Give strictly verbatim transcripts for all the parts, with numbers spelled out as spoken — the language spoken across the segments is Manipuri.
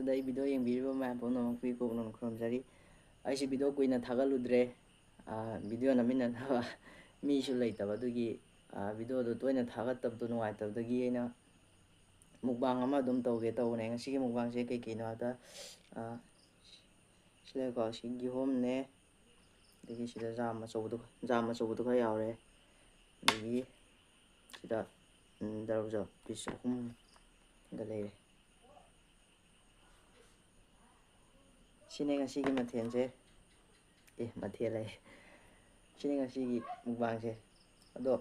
ꯑꯗ ꯑꯩ video ꯌꯦꯡꯕꯤꯔꯤꯕ ꯃꯌꯥꯝ ꯄꯨꯝꯅꯃꯛꯄꯨ ꯏꯀꯣꯛꯅ ꯈꯨꯔꯨꯝꯖꯔꯤ꯫ ꯑꯩꯁꯤ video ꯀꯨꯏꯅ ꯊꯥꯒꯠꯂꯨꯗ꯭ꯔꯦ꯫ ꯑ, video ꯅꯝꯃꯤꯟꯅꯅꯕ ꯃꯤꯁꯨ ꯂꯩꯇꯕ, ꯑꯗꯨꯒꯤ, ꯑ, videoꯗꯣ ꯇꯣꯏꯅ ꯊꯥꯒꯠꯇꯕꯗꯣ ꯅꯨꯡꯉꯥꯏꯇꯕꯗꯒꯤ ꯑꯩꯅ mukbang ꯑꯃ ꯑꯗꯨꯝ ꯇꯧꯒꯦ ꯇꯧꯕꯅꯦ꯫ ꯉꯁꯤꯒꯤ mukbangꯁꯦ ꯀꯩ ꯀꯩꯅꯣ ꯍꯥꯏꯕꯗ, ꯑ, ꯁꯤ ꯂꯩꯀꯣ, ꯁꯤ ꯀꯤꯍꯣꯝꯅꯦ, ꯑꯗꯒꯤ ꯁꯤꯗ ꯖꯥꯝ ꯑꯆꯧꯕꯗꯣ, ꯖꯥꯝ ꯑꯆꯧꯕꯗꯣ ꯈꯔ ꯌꯥꯎꯔꯦ, ꯑꯗꯒꯤ ꯁꯤꯗ, ꯎꯝ, ꯇꯔꯕꯨꯖ piece ꯑꯍꯨꯝꯒ ꯂꯩꯔꯦ꯫ ꯁꯤꯅꯦ ꯉꯁꯤꯒꯤ ꯃꯊꯦꯜꯁꯦ꯫ ꯑꯦ, ꯃꯊꯦꯜ ꯍꯥꯏ꯫ ꯁꯤꯅꯦ ꯉꯁꯤꯒꯤ mukbangꯁꯦ꯫ ꯑꯗꯣ,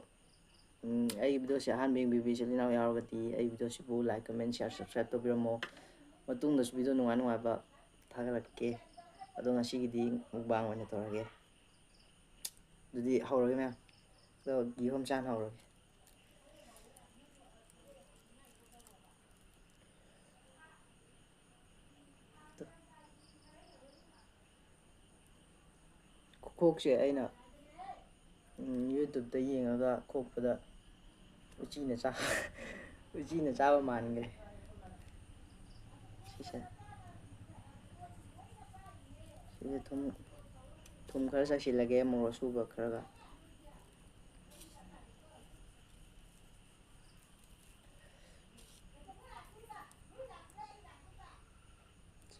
ꯎꯝ, ꯑꯩꯒꯤ videoꯁꯦ ꯑꯍꯥꯟꯕ ꯌꯦꯡꯕꯤꯕ ꯏꯆꯤꯜ ꯏꯅꯥꯎ ꯌꯥꯎꯔꯒꯗꯤ ꯑꯩ videoꯁꯤꯕꯨ like, comment, share, subscribe ꯇꯧꯕꯤꯔꯝꯃꯣ꯫ ꯃꯇꯨꯡꯗꯁꯨ video ꯅꯨꯡꯉꯥꯏ ꯅꯨꯡꯉꯥꯏꯕ ꯊꯥꯒꯠꯂꯛꯀꯦ꯫ ꯑꯗꯣ ꯉꯁꯤꯒꯤꯗꯤ mukbang ꯑꯣꯏꯅ ꯇꯧꯔꯒꯦ꯫ ꯑꯗꯨꯗꯤ ꯍꯧꯔꯒꯦ ꯃꯌꯥꯝ꯫ ꯑꯗꯣ ꯀꯤꯍꯣꯝ ꯆꯥꯅ ꯍꯧꯔꯒꯦ꯫ ꯈꯨꯈꯣꯛꯁꯦ ꯑꯩꯅ, ꯎꯝ, YouTubeꯇ ꯌꯦꯡꯉꯒ ꯈꯣꯛꯄꯗ ꯎꯆꯤꯅ ꯆꯥ-, ꯎꯆꯤꯅ ꯆꯥꯕ ꯃꯥꯟꯈ꯭ꯔꯦ꯫ ꯁꯤꯁꯦ, ꯁꯤꯁꯦ ꯊꯨꯝ, ꯊꯨꯝ ꯈꯔ ꯆꯥꯏꯁꯤꯜꯂꯒꯦ, ꯃꯣꯔꯣꯛ ꯑꯁꯨꯕ ꯈꯔꯒ꯫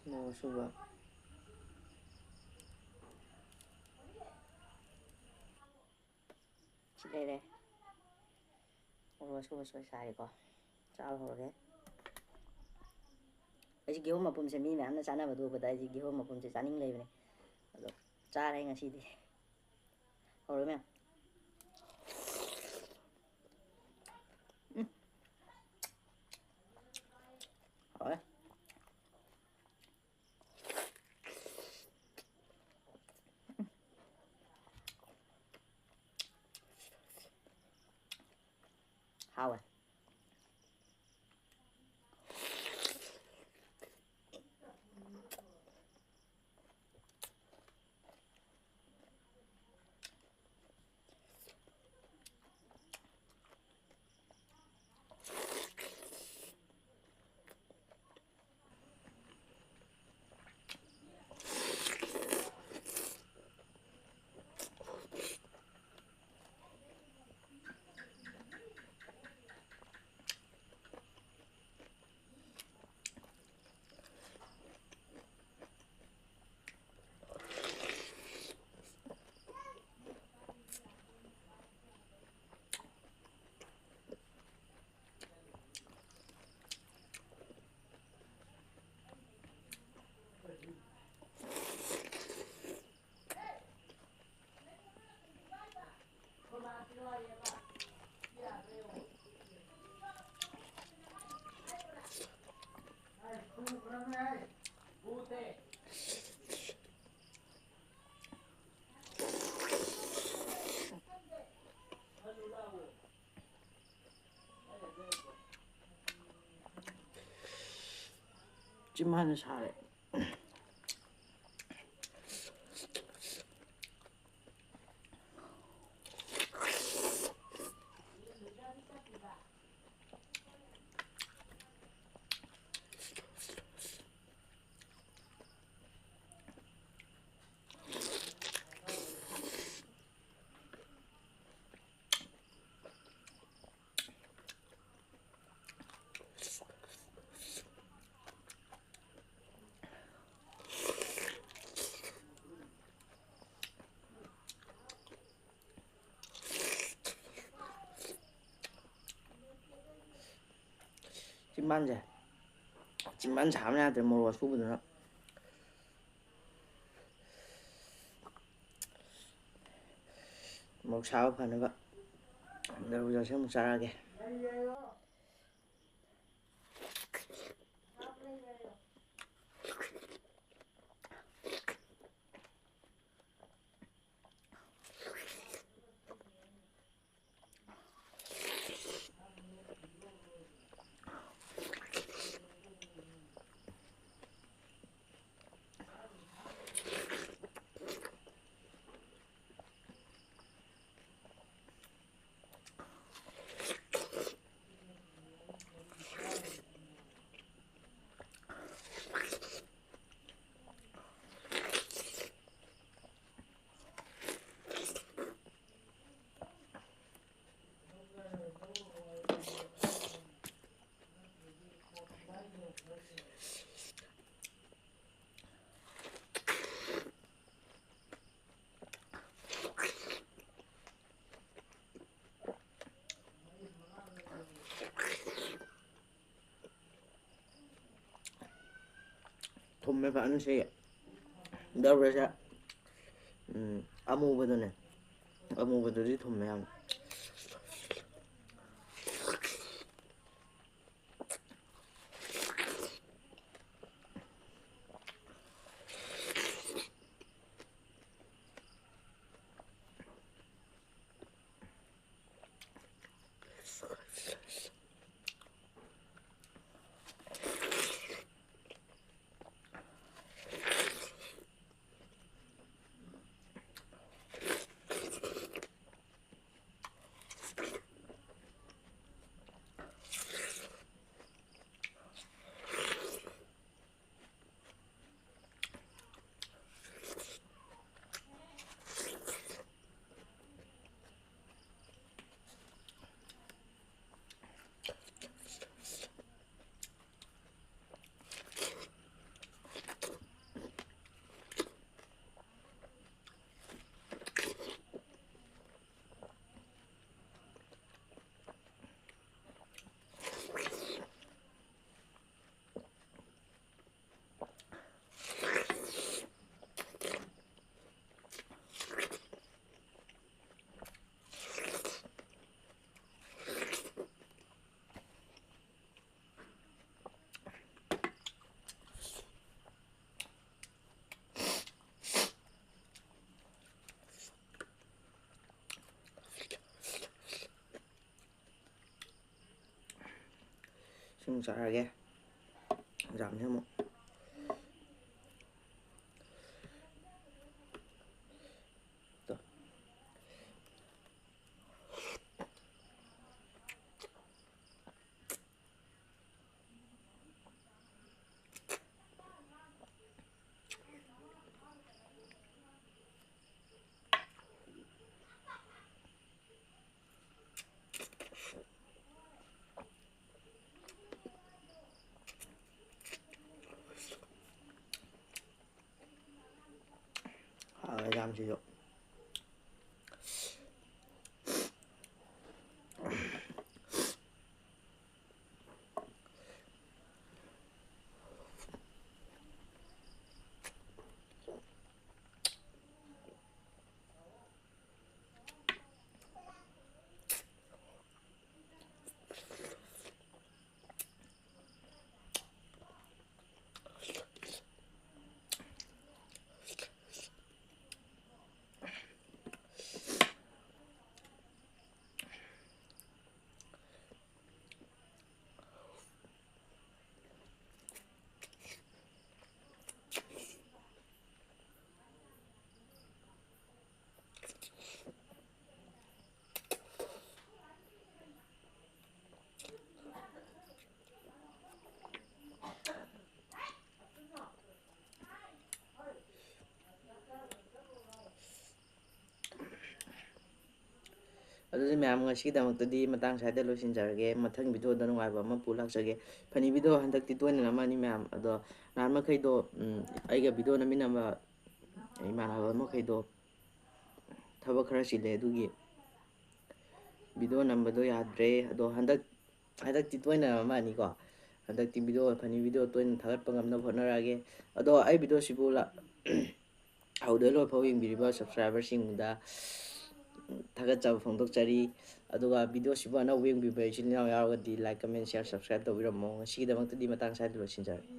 ꯃꯣꯔꯣꯛ ꯑꯁꯨꯕ꯫ ꯁꯤ ꯂꯩꯔꯦ꯫ ꯃꯣꯔꯣꯛ ꯑꯁꯨꯕ ꯁꯣꯏ ꯁꯥꯔꯦꯀꯣ꯫ ꯆꯥꯕ ꯍꯧꯔꯒꯦ꯫ ꯑꯩꯁꯦ ꯀꯤꯍꯣꯝ ꯃꯄꯨꯝꯁꯦ ꯃꯤ ꯃꯌꯥꯝꯅ ꯆꯥꯅꯕꯗꯨ ꯎꯕꯗ ꯑꯩꯁꯦ ꯀꯤꯍꯣꯝ ꯃꯄꯨꯝꯁꯦ ꯆꯥꯅꯤꯡ ꯂꯩꯕꯅꯦ꯫ ꯑꯗꯣ ꯆꯥꯔꯦ ꯉꯁꯤꯗꯤ꯫ ꯍꯧꯔꯦ ꯃꯌꯥꯝ꯫ ꯎꯝ꯫ ꯍꯥꯎꯋꯦ꯫ ꯍꯥꯎꯋꯦ꯫ ꯆꯤꯝꯕꯥꯟꯁꯦ ꯁꯥꯔꯦ꯫ ꯆꯤꯝꯕꯥꯟꯁꯦ, ꯆꯤꯝꯕꯥꯟ ꯁꯥꯕꯅ ꯌꯥꯗ꯭ꯔꯦ, ꯃꯣꯔꯣꯛ ꯑꯁꯨꯕꯗꯨꯅ꯫ ꯃꯣꯔꯣꯛ ꯁꯥꯕ ꯐꯅꯕ ꯇꯔꯕꯨꯖꯥꯁꯦ ꯑꯃꯨꯛ ꯆꯥꯔꯛꯑꯒꯦ꯫ ꯊꯨꯝꯃꯦ ꯐꯖꯅ ꯁꯤ ꯇꯧꯔꯤꯁꯦ꯫ ꯎꯝ, ꯑꯃꯨꯕꯗꯨꯅꯦ꯫ ꯑꯃꯨꯕꯗꯨꯗꯤ ꯊꯨꯝꯃꯦ ꯌꯥꯝ꯫ ꯁꯨꯝ ꯆꯥꯔꯒꯦ꯫ ꯌꯥꯝꯅꯤ ꯑꯃꯨꯛ꯫ ꯇꯣ꯫ ꯍꯥꯎꯋꯦ ꯌꯥꯝꯁꯤꯁꯨ꯫ ꯑꯗꯨꯗꯤ ꯃꯌꯥꯝ, ꯉꯁꯤꯒꯤꯗꯃꯛꯇꯗꯤ ꯃꯇꯥꯡ ꯁ꯭ꯋꯥꯏꯗ ꯂꯣꯏꯁꯤꯟꯖꯔꯒꯦ꯫ ꯃꯊꯪ ꯚꯤꯗꯤꯑꯣꯗ ꯅꯨꯡꯉꯥꯏꯕ ꯑꯃ ꯄꯨ ꯂꯥꯛꯆꯒꯦ꯫ ꯐꯅꯤ ꯚꯤꯗꯤꯑꯣ ꯍꯟꯗꯛꯇꯤ ꯇꯣꯏꯅ ꯅꯝꯃꯅꯤ ꯃꯌꯥꯝ꯫ ꯑꯗꯣ ꯅꯍꯥꯟ ꯃꯈꯩꯗꯣ, ꯎꯝ, ꯑꯩꯒ ꯚꯤꯗꯤꯑꯣ ꯅꯝꯃꯤꯟꯅꯕ ꯏꯃꯥꯟꯅꯕ ꯃꯈꯩꯗꯣ ꯊꯕꯛ ꯈꯔ ꯆꯤꯜꯂꯦ, ꯑꯗꯨꯒꯤ ꯚꯤꯗꯤꯑꯣ ꯅꯝꯕꯗꯣ ꯌꯥꯗ꯭ꯔꯦ꯫ ꯑꯗꯣ ꯍꯟꯗꯛ, ꯍꯟꯗꯛꯇꯤ ꯇꯣꯏꯅ ꯅꯝꯃꯛꯑꯅꯤꯀꯣ꯫ ꯍꯟꯗꯛꯇꯤ ꯚꯤꯗꯤꯑꯣ, ꯐꯅꯤ ꯚꯤꯗꯤꯑꯣ ꯇꯣꯏꯅ ꯊꯥꯒꯠꯄ ꯉꯝꯅꯕ ꯍꯣꯠꯅꯔꯛꯑꯒꯦ꯫ ꯑꯗꯣ ꯑꯩ ꯚꯤꯗꯤꯑꯣꯁꯤꯕꯨ ꯂꯥ-, ꯍꯧꯗꯩ ꯂꯣꯏꯐꯥꯎ ꯌꯦꯡꯕꯤꯔꯤꯕ ꯁꯕꯁꯀ꯭ꯔꯥꯏꯕꯔꯁꯤꯡꯗ ꯊꯥꯒꯠꯆꯕ ꯐꯣꯡꯗꯣꯛꯆꯔꯤ꯫ ꯑꯗꯨꯒ ꯚꯤꯗꯤꯑꯣꯁꯤꯕꯨ ꯑꯅꯧꯕ ꯌꯦꯡꯕꯤꯕ ꯏꯆꯤꯟ ꯏꯅꯥꯎ ꯌꯥꯎꯔꯒꯗꯤ like, comment, share, subscribe ꯇꯧꯕꯤꯔꯝꯃꯣ꯫ ꯉꯁꯤꯒꯤꯗꯃꯛꯇꯗꯤ ꯃꯇꯥꯡ ꯁ꯭ꯋꯥꯏꯗ ꯂꯣꯏꯁꯤꯟꯖꯔꯒꯦ꯫